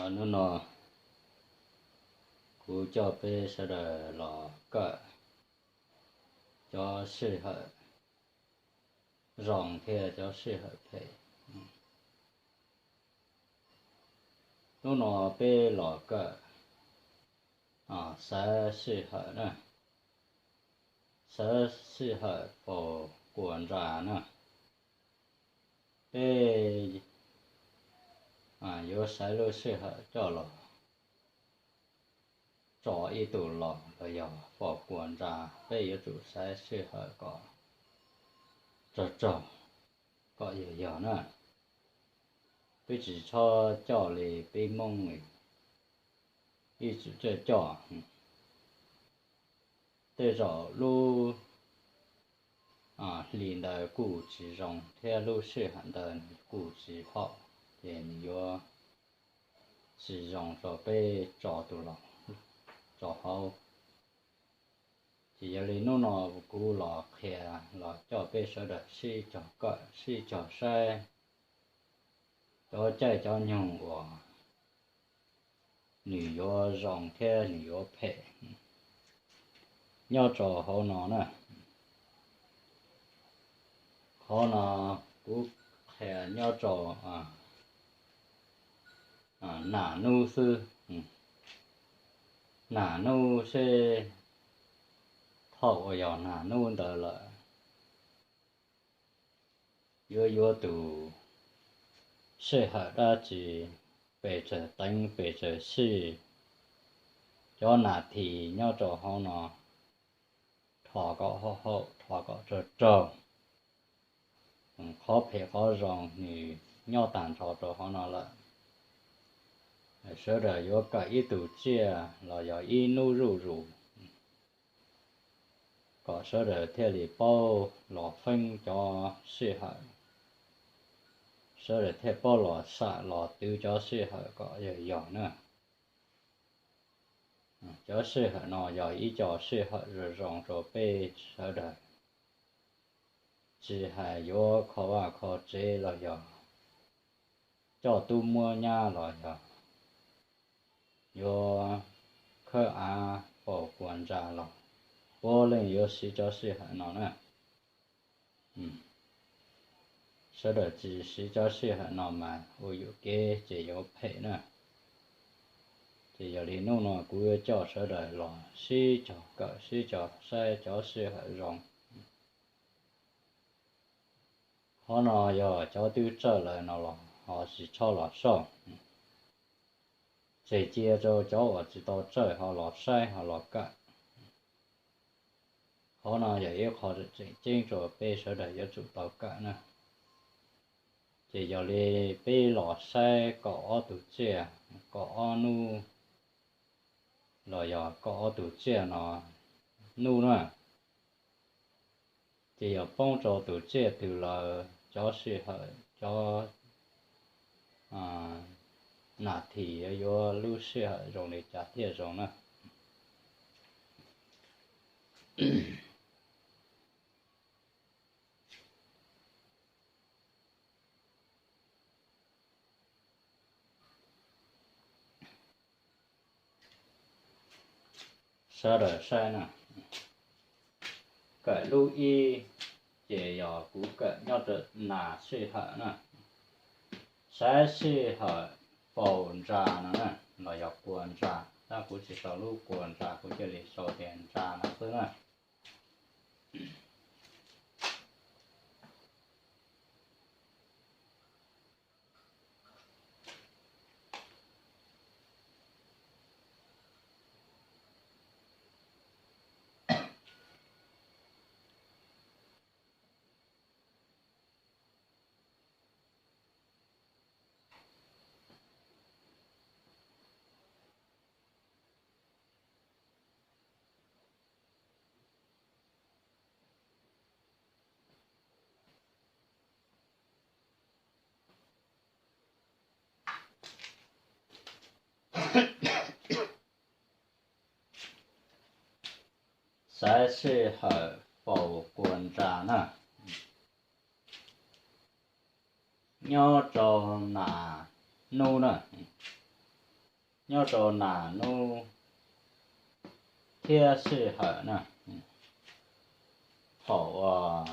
Hnub no kuv coj peb sawv daws los kawm cov sij hawm zoo thiab cov sij hawm phem. Hnub no peb los kawm xaiv sij hawm na, xaiv sij hawm faus kuas ntsa na. Peb yuav xaiv lub sij hawm coj los tso ib tug los los yog faus kuas ntsa, peb yuav tsum xaiv sij hawm kom raug raug, kom yog yog na. Peb tsis txhob coj li peb Hmoob ib txwm coj coj. Tej zaum lub hli ntawd kuj tsis zoo thiab lub sij hawm ntawd kuj tsis haum, ces nws yuav tsis zoo rau peb tso tus los tso hauv. Ces yog li hnub no kuv los qhia los coj peb sawv daws sib cog kawm sib cog saib cov caij cov nyoog uas nws yuav zoo thiab nws yuav phem nyob rau hauv no na. Qhov no kuv qhia nyob rau nas nub xwb. Nas nub seb thaum uas yog nas nub ntawd lawm yuav yuav tus sij hawm dab tsi, pes tsawg teev pes tsawg sij, cov nas this nyob rau hauv no rho kom haum haum, rho kom raug raug. Qhov phem qhov zoo nws nyob tag nrho rau hauv no lawm. Sawv daws yuav kawm ib tug tsiaj los yog ib hnub zuj zus kom sawv daws thiaj li paub los feeb cov sij hawm, sawv daws thiaj paub los xam los twv cov sij hawm kom yog yog na. Cov sij hawm no yog ib co sij hawm zoo zoo rau peb sawv daws, tsis hais yuav kho vaj kho tsev los yog coj tub muab nyab los yog yuav khawb av faus kuas ntsa los puav leej yuav siv cov sij hawm no na. Sawv daws tsis siv cov sij hawm no mas ua yuam kev ces yuav phem na. Ces yog li hnub no kuv yuav coj sawv daws los sib cog kawm sib cog saib cov sij hawm zoo. Qhov no yog cov twb txawj lawm no los ho tsis txhob los soj. Tseg cia rau cov uas tsis tau txawj ho los saib ho los kawm. Qhov no yog ib qho tseem ceeb rau peb sawv daws yuav tsum tau kawm na. Ces yog li peb los saib kaum ob tug tsiaj, kaum ob hnub los yog kaum ob tug tsiaj no hnub na, ces yog poob rau tus tsiaj twg lawm cov sij hawm, cov nas this yuav yuav lub sij hawm zoo li cas thiaj zoo na. Sawv daws saib na, kawm lub ib, ces yog kuv kawm nyob rau nas sij hawm na, saib sij hawm faus ntsa no na, los yog kuas ntsa, tab kuv tsis sau lub kuas ntsa, kuv cia li sau tias ntsa no xwb na. Xaiv sij hawm faus kuas ntsa na, nyob rau nas nub na, nyob rau nas nub thiab sij hawm na. Thaum uas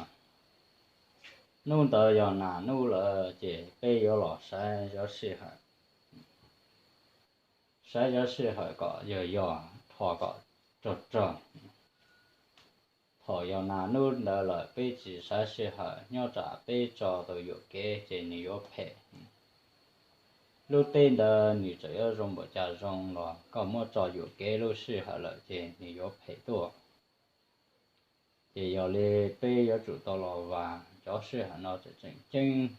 hnub ntawd yog nas nub lawm ces peb yuav los saib zov sij hawm, saib zov sij hawm kom yog yog, rho kom raug raug. Thaum yog nas nub ntawd lawm peb tsis saib sij hawm, nyob tsam peb tso tau yuam kev ces nws yuav phem. Lub teb ntawd nws txawm yuav zoo npaum cas zoo los koj muab tso yuam kev lub sij hawm lawm ces nws yuav phem tuaj. Ces yog li peb yuav tsum tau los vas cov sij hawm no tseem tseem ceeb.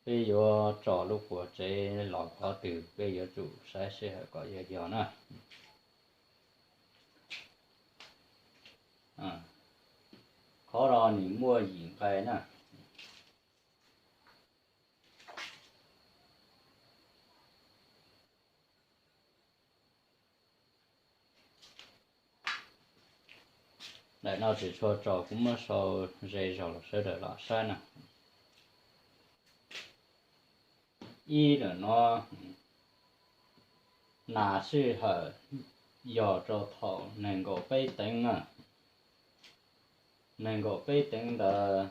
Peb yuav tso lub quas tsev los qhov twg peb yuav tsum saib sij hawm kom yog yog na. Qhov no nws muaj yim nqai na. Daim no tsis tshua tso, kuv muab sau ze zog los sawv daws los saib na. Ib, ntawm no nas sij hawm yog rau thaum nees nkaum peb teev na. Nees nkaum peb teev ntawd,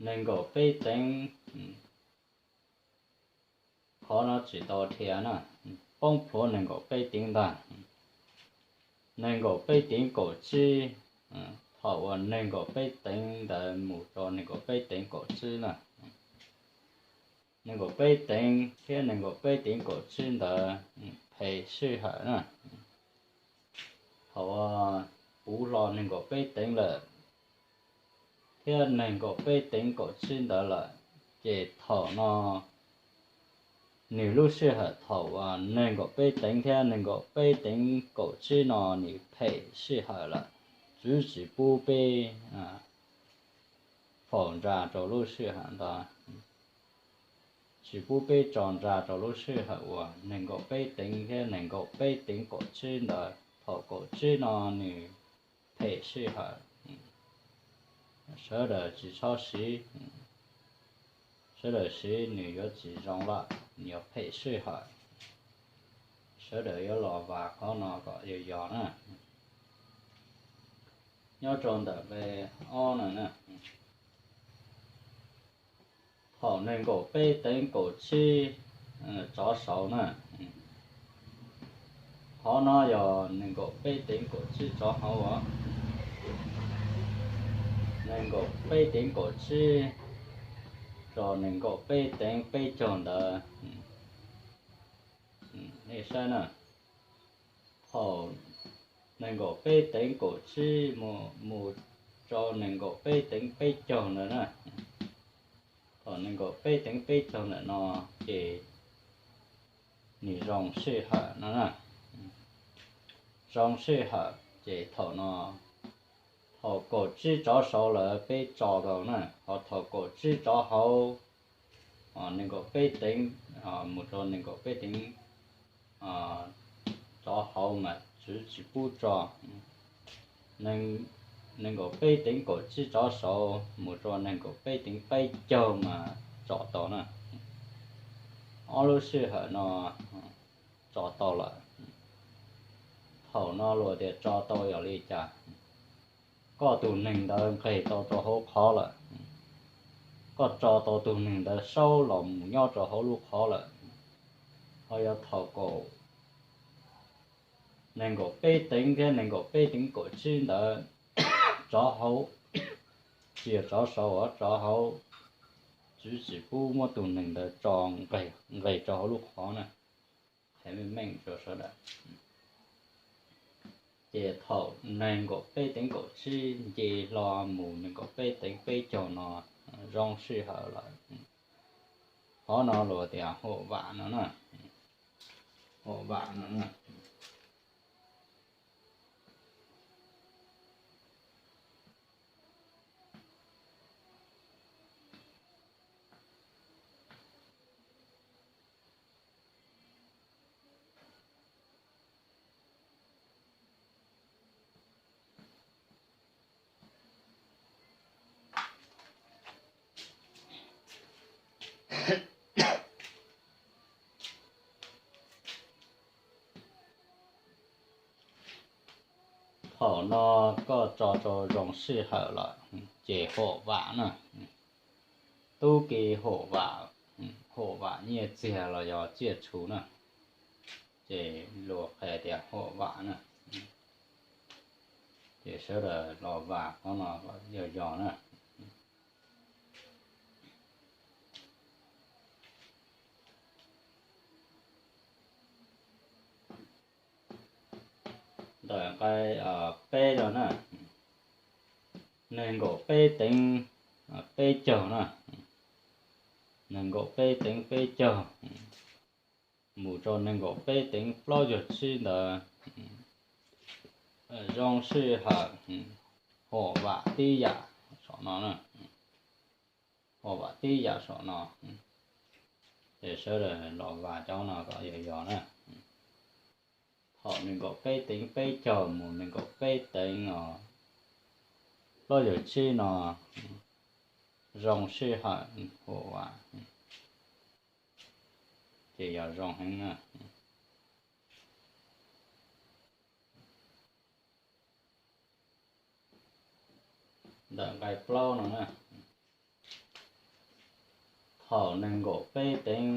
nees nkaum peb teev, qhov no tsis tau dhia na, poob plhuav nees nkaum peb teev ntag. Nees nkaum peb teev kaum tsib, thaum uas nees nkaum peb teev ntawd mus rau nees nkaum peb teev kaum tsib na. Nees nkaum peb teev thiab nees nkaum peb teev kaum tsib ntawd phem sij hawm na. Thaum uas puv hlo nees nkaum peb teev lawm thiab nees nkaum peb teev kaum tsib ntawd lawm, ces thaum no nws lub sij hawm thaum uas nees nkaum peb teev thiab nees nkaum peb teev kaum tsib no nws phem sij hawm lawm, tswv tsis pub peb faus ntsa rau lub sij hawm ntawd, tsis pub peb tso ntsa rau lub sij hawm uas nees nkaum peb teev thiab nees nkaum peb teev kaum tsib ntawd. Thaum kaum tsib no nws phem sij hawm, sawv daws tsis txhob siv. Sawv daws siv nws yuav tsis zoo lawm, nws yuav phem sij hawm. Sawv daws yuav los vam qhov no kom yog yog na. Nyob rau ntawm nqe ob no na, thaum nees nkaum peb teev kaum tsib tsov saud na. Qhov no yog nees nkaum peb teev kaum tsib tsov hauv os. Nees nkaum peb teev kaum tsib rau nees nkaum peb teev peb caug ntawd. Nej saib na, thaum nees nkaum peb teev kaum tsib mus rau nees nkaum peb teev peb caug ntawd na, thaum nees nkaum peb teev peb caug ntawm no ces nws zoo sij hawm no na. Zoo sij hawm ces thaum no, thaum kaum tsib tsov saud lawm peb tso tau na, ho thaum kaum tsib tsov hauv, nees nkaum peb teev mus rau nees nkaum peb teev tsov hauv mas tswv tsis pub tso. Nees nkaum peb teev kaum tsib tsov saud mus rau nees nkaum peb teev peb caug mas tso tau na. Ob lub sij hawm no tso tau lawm. Thaum no luag tias tso tau yog li cas? Koj tus neeg ntawd nqes tau rau hauv qhov lawm, koj tso tau tus neeg ntawd saub los mus nyob rau hauv lub qhov lawm. Ho yog thaum kaum, nees nkaum peb teev thiab nees nkaum peb teev kaum tsib ntawd, tsov hauv, tsis yog tsov saud, tsov hauv, tswv tsis pub muab tus neeg ntawd tso nqes rau hauv lub qhov na. Hais meej meej rau sawv daws. Ces thaum nees nkaum peb teev kaum tsib nce hlo mus nees nkaum peb teev peb caug no zoo sij hawm lawm. Qhov no luag tias hauj vam no na, hauj vam no na. Thaum no koj tso rau zoo sij hawm lawm ces hom vam na, tub ki hom vam, hom vam nyiaj txiag los yog tsiaj txhu na, ces luag qhia tias hom vam na, ces sawv daws los vam qhov no yog yog na. Ntawm nqai peb no na, nees nkaum peb teev peb caug na, nees nkaum peb teev peb caug mus rau nees nkaum peb teev plaub caug tsib ntawd, zoo sij hawm hom vam tib yam saum no, hom vam tib yam saum no, ces sawv daws los vam cov no kom yog yog na. Thaum nees nkaum peb teev peb caug mus nees nkaum peb teev os, plaub caug tsib no zoo sij hawm hom vam, ces yog zoo heev na. Ntawm nqai plaub no na, thaum nees nkaum peb teev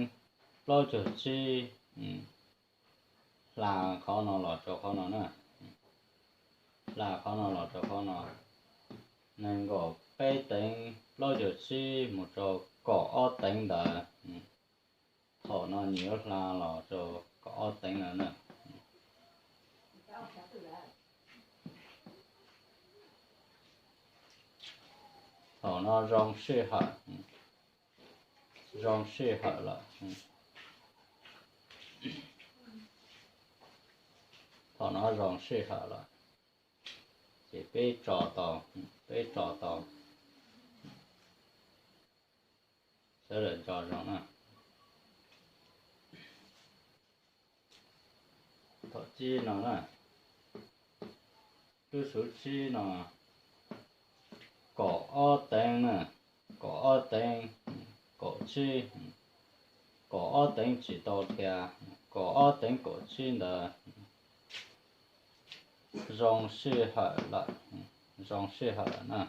plaub caug tsib, hla qhov no los rau qhov no na, hla qhov no los rau qhov no, nees nkaum peb teev plaub caug tsib mus rau kaum ob teev ntawd, thaum no nyias yuav hla los rau kaum ob teev ntawd na. Thaum no zoo sij hawm, zoo sij hawm lawm. Thaum no zoo sij hawm lawm, ces peb tso tau, peb tso tau, sawv daws nco zoo na. Thaum tsib no na, lub xub tsib no, kaum ob teev na, kaum ob teev, kaum tsib, kaum ob teev tsis tau dhia, kaum ob teev kaum tsib ntawd zoo sij hawm lawm, zoo sij hawm lawm na,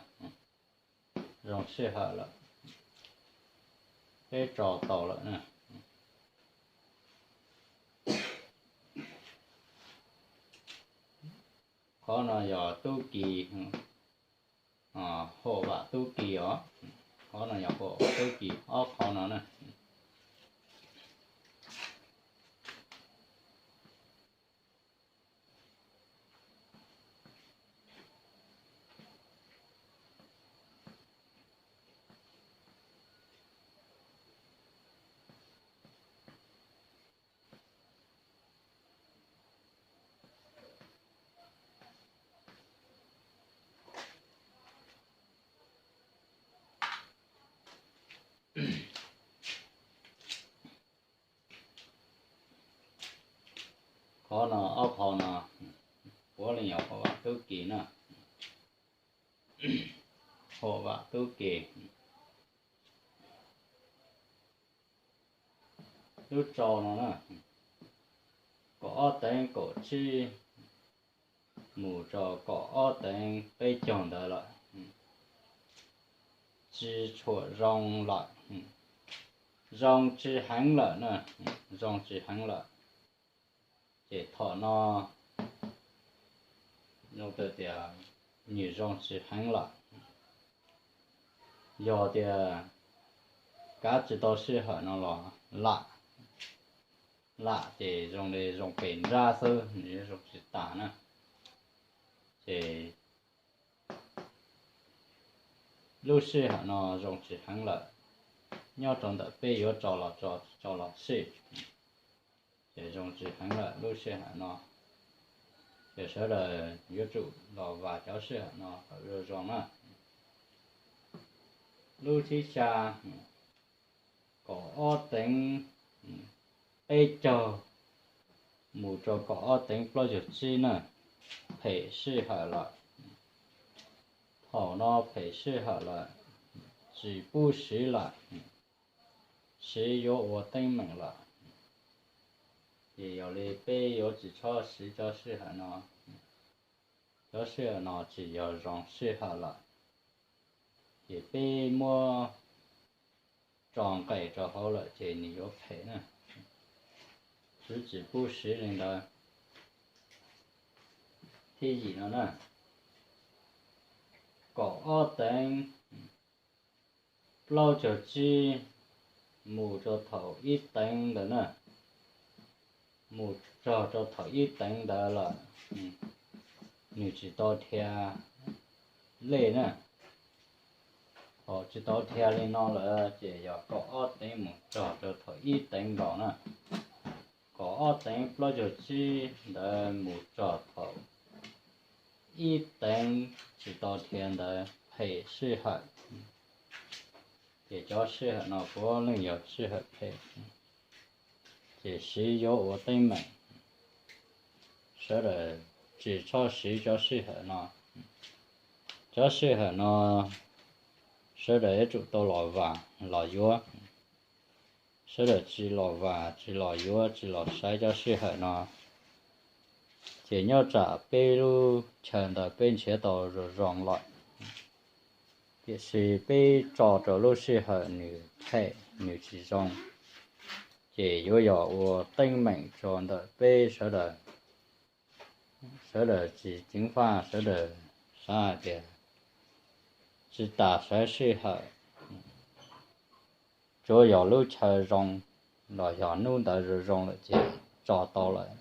zoo sij hawm lawm, peb tso tau lawm na. Qhov no yog tub ki, hom vam tub ki os. Qhov no yog hom vam tub ki ob qhov no na. Qhov no ob qhov no puav leej yog hom vam tub ki na. Hom vam tub ki. Lub tsau no na, kaum ob teev kaum tsib mus rau kaum ob teev peb caug ntawd lawm, tsis tshua zoo lawm, zoo tsis heev lawm na, zoo tsis heev lawm. Ces thaum no zoo tias nws zoo tsis heev lawm. Yog tias kav tsis tau sij hawm no los lam, lam ces zoo li zoo pes nrab xwb, nws zoo tsis tas na. Ces lub sij hawm no zoo tsis heev lawm, nyob rau ntawm peb yuav tso los tso, tso los xij, ces zoo tsis heev lawm lub sij hawm no. Ces sawv daws yuav tsum los vam cov sij hawm no kom zoo zoo na. Lub thib xya, kaum ob teev peb caug mus rau kaum ob teev plaub caug tsib na, phem sij hawm lawm. Thaum no phem sij hawm lawm, tsis pub siv lawm, siv yuav ua teeb meem lawm. Ces yog li peb yuav tsis txhob siv cov sij hawm no, Cov sij hawm no tsis yog zoo sij hawm lawm, ces peb muab tso nqes rau hauv lawm ces nws yuav phem na. Xwv tsis pub siv li ntawd. Thib yim no na, kaum ob teev plaub caug tsib mus rau thaum ib teev ntawd na, mus txog rau thaum ib teev ntawd lawm, nws tsis tau dhia lej na. Thaum tsis tau dhia li no lawm ces yog kaum ob teev mus txog rau thaum ib teev nkaus na. Kaum ob teev plaub caug tsib ntawd mus txog thaum ib teev tsis tau dhia ntawd phem sij hawm. Ces cov sij hawm no puav leej yog sij hawm phem, ces siv yuav ua teeb meem. Sawv daws tsis txhob siv cov sij hawm no. Cov sij hawm no sawv daws yuav tsum tau los vam los yuav. Sawv daws tsis los vam, tsis los yuav, tsis los saib cov sij hawm no, ces nyob tsam peb lub chaw ntawd peb nrhiav tau zoo zoo lawm, tiam sis peb tso rau lub sij hawm nws phem nws tsis zoo, ces yuav yog ua teeb meem rau ntawm peb sawv daws. Sawv daws tsis ceev faj, sawv daws xav hais tias tsis tas sawv sij hawm, tsuav yog lub chaw zoo los yog hnub ntawd zoo zoo lawm ces tso tau lawm.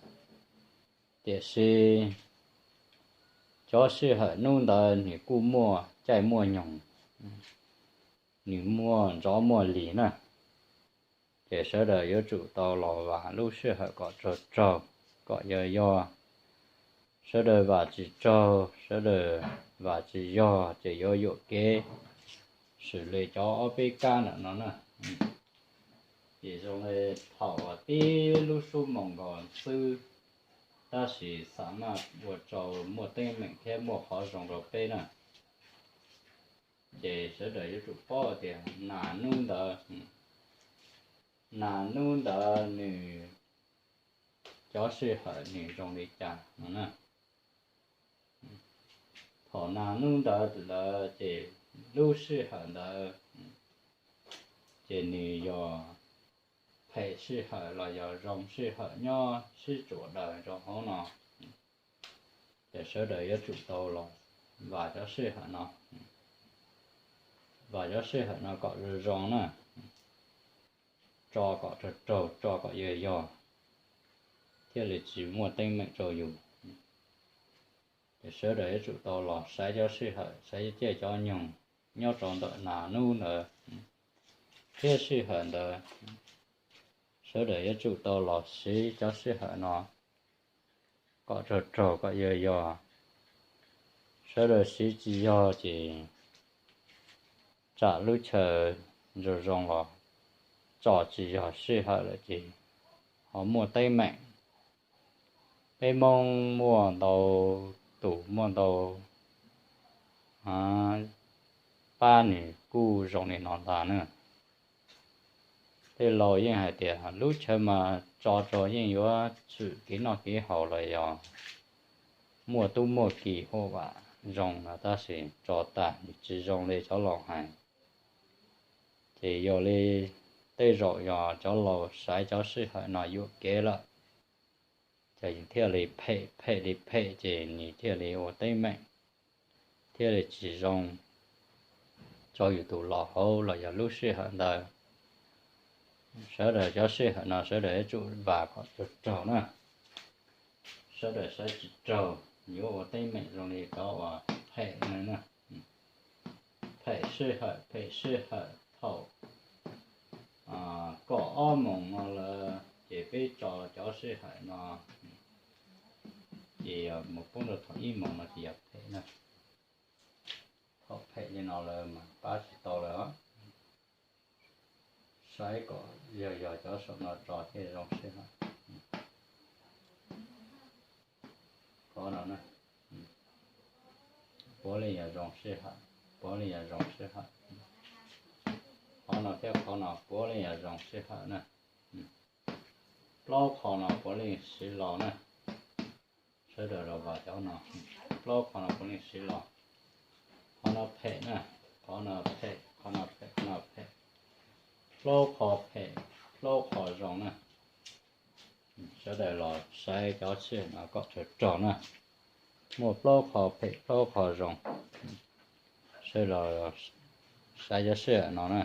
Tiam sis cov sij hawm hnub ntawd nws kuj muaj caij muaj nyoog, nws muaj ntxov muaj lig na. Ces sawv daws yuav tsum tau los vam lub sij hawm kom raug raug, kom yog yog. Sawv daws vam tsis raug, sawv daws vam tsis yog ces yuav yuam kev xws li cov ob peb kab ntawm no na. Ces zoo li thaum tib lub xub moos nkaus xwb, tab sis xam maj ua rau muaj teeb meem thiab muaj qhov zoo rau peb na. Ces sawv daws yuav tsum paub tias nas hnub ntawd, nas hnub ntawd nws cov sij hawm nws zoo li cas no na. Thaum nas hnub ntawd lawm ces lub sij hawm ntawd ces nws yog phem sij hawm los yog zoo sij hawm nyob sib tsuam daws rau hauv no. Ces sawv daws yuav tsum tau los vam cov sij hawm no, vam cov sij hawm no kom zoo zoo na, tso kom raug raug, tso kom yog yog, thiaj li tsis muaj teeb meem rau yus. Ces sawv daws yuav tsum tau los saib cov sij hawm, saib cov caij cov nyoog nyob rau ntawm nas hnub ntawd thiab sij hawm ntawd. Sawv daws yuav tsum tau los siv cov sij hawm no kom raug raug kom yog yog. Sawv daws siv tsis yog ces tsam lub chaw zoo zoo los tso tsis yog sij hawm lawm ces ho muaj teeb meem. Peb Hmoob muaj ntau tus muaj ntau pab nws kuj zoo li no ntag na. Tej laus yeej hais tias lub chaw mas tso rau yeej yuav tshwm kev noj kev haus los yog muaj tub muaj ki ua vam zoo no, tab sis tso tas nws tsis zoo li cov laus hais. Ces yog li tej zaum yog cov laus saib cov sij hawm no yuam kev lawm, ces thiaj li phem phem li phem ces nws thiaj li ua teeb meem thiaj li tsis zoo rau yus tus los hauv los yog lub sij hawm ntawd. Sawv daws cov sij hawm no sawv daws yuav tsum vam kom raug raug na. Sawv daws saib tsis raug yuav ua teeb meem zoo li cov uas phem no na. Phem sij hawm, phem sij hawm thaum kaum ob moos no lawm ces peb tso cov sij hawm no ces mus poob rau thaum ib moos no ces yog phem na. Thaum phem li no lawm mas pab tsis tau lawm. Saib kom yog yog cov saum no tso thiaj zoo sij hawm. Qhov no na, puav leej yog zoo sij hawm, puav leej yog zoo sij hawm. Qhov no thiab qhov no puav leej yog zoo sij hawm na. Plaub qho no puav leej siv los na. Sawv daws los vam cov no, plaub qhov no puav leej siv los. Qhov no phem na, qhov no phem, qhov no phem, qhov no phem. Plaub qhov phem, plaub qhov zoo na. Sawv daws los saib cov sij hawm no kom tsawg rog na. Muaj plaub qhov phem plaub qhov zoo. Sawv daws los saib cov sij hawm no na.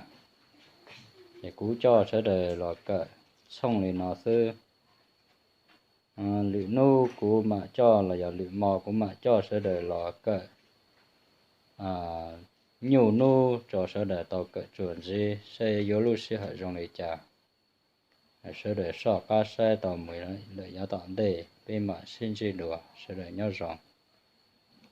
Ces kuv coj sawv daws los kawm txhooj li no xwb. Lwm hnub kuv mam coj los yog lwm hmo kuv mam coj sawv daws los kawm nyuj hnub rau sawv daws tau kawm tsuas ntxiv saib yuav lub sij hawm zoo li cas. Sawv daws soj qab saib tau mus lawm yav tom ntej peb mam sib ntsib dua, sawv daws nyob zoo.